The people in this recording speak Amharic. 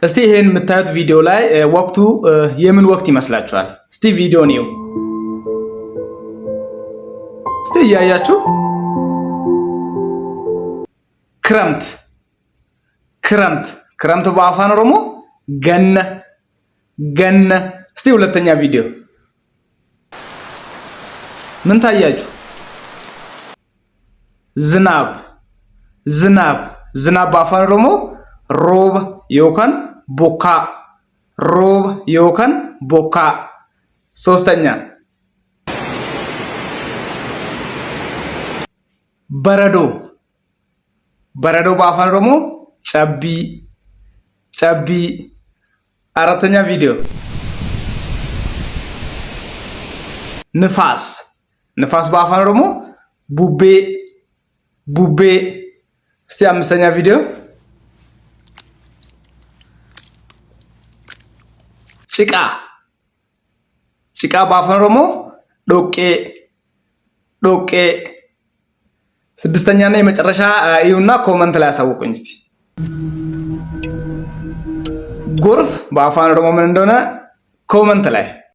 እስቲ ይሄን የምታዩት ቪዲዮ ላይ ወቅቱ የምን ወቅት ይመስላችኋል? እስቲ ቪዲዮ ነው እስቲ እያያችሁ። ክረምት፣ ክረምት፣ ክረምት በአፋን ኦሮሞ ገነ፣ ገነ። እስቲ ሁለተኛ ቪዲዮ ምን ታያችሁ? ዝናብ፣ ዝናብ፣ ዝናብ በአፋን ኦሮሞ rooba yookaan bokkaa፣ rooba yookaan bokkaa። ሶስተኛ በረዶ፣ በረዶ በአፋን ኦሮሞ cabbii፣ cabbii። አራተኛ ቪዲዮ ንፋስ፣ ንፋስ በአፋን ኦሮሞ bubbee፣ bubbee። እስቲ አምስተኛ ቪዲዮ ጭቃ፣ ጭቃ በአፋን ኦሮሞ dhoqqee፣ dhoqqee። ስድስተኛና የመጨረሻ እዩና comment ላይ አሳውቁኝ እስቲ። ጎርፍ በአፋን ኦሮሞ ምን እንደሆነ comment ላይ።